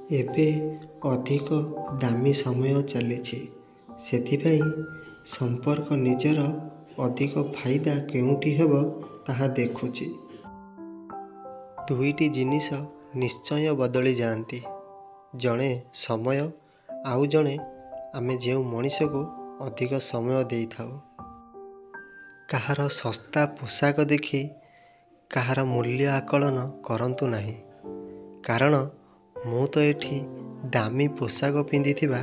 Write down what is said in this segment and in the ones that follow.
ଏବେ ଅଧିକ ଦାମୀ ସମୟ ଚାଲିଛି, ସେଥିପାଇଁ ସମ୍ପର୍କ ନିଜର ଅଧିକ ଫାଇଦା କେଉଁଠି ହେବ ତାହା ଦେଖୁଛି। ଦୁଇଟି ଜିନିଷ ନିଶ୍ଚୟ ବଦଳି ଯାଆନ୍ତି, ଜଣେ ସମୟ, ଆଉ ଜଣେ ଆମେ ଯେଉଁ ମଣିଷକୁ ଅଧିକ ସମୟ ଦେଇଥାଉ। କାହାର ଶସ୍ତା ପୋଷାକ ଦେଖି କାହାର ମୂଲ୍ୟ ଆକଳନ କରନ୍ତୁ ନାହିଁ, କାରଣ ମୁଁ ତ ଏଠି ଦାମୀ ପୋଷାକ ପିନ୍ଧିଥିବା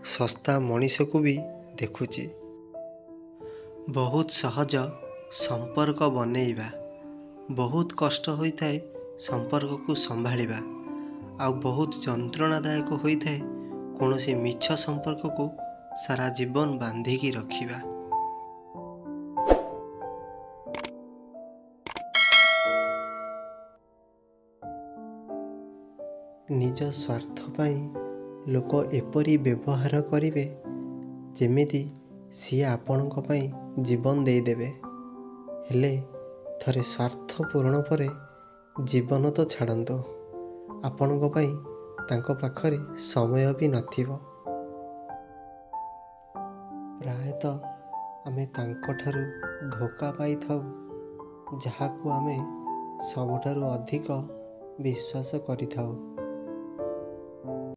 ଶସ୍ତା ମଣିଷକୁ ବି ଦେଖୁଛି। ବହୁତ ସହଜ ସମ୍ପର୍କ ବନେଇବା, ବହୁତ କଷ୍ଟ ହୋଇଥାଏ ସମ୍ପର୍କକୁ ସମ୍ଭାଳିବା, ଆଉ ବହୁତ ଯନ୍ତ୍ରଣାଦାୟକ ହୋଇଥାଏ କୌଣସି ମିଛ ସମ୍ପର୍କକୁ ସାରା ଜୀବନ ବାନ୍ଧିକି ରଖିବା। ନିଜ ସ୍ୱାର୍ଥ ପାଇଁ ଲୋକ ଏପରି ବ୍ୟବହାର କରିବେ ଯେମିତି ସିଏ ଆପଣଙ୍କ ପାଇଁ ଜୀବନ ଦେଇଦେବେ, ହେଲେ ଥରେ ସ୍ୱାର୍ଥ ପୂରଣ ପରେ ଜୀବନ ତ ଛାଡ଼ନ୍ତୁ, ଆପଣଙ୍କ ପାଇଁ ତାଙ୍କ ପାଖରେ ସମୟ ବି ନଥିବ। ପ୍ରାୟତଃ ଆମେ ତାଙ୍କଠାରୁ ଧୋକା ପାଇଥାଉ ଯାହାକୁ ଆମେ ସବୁଠାରୁ ଅଧିକ ବିଶ୍ୱାସ କରିଥାଉ।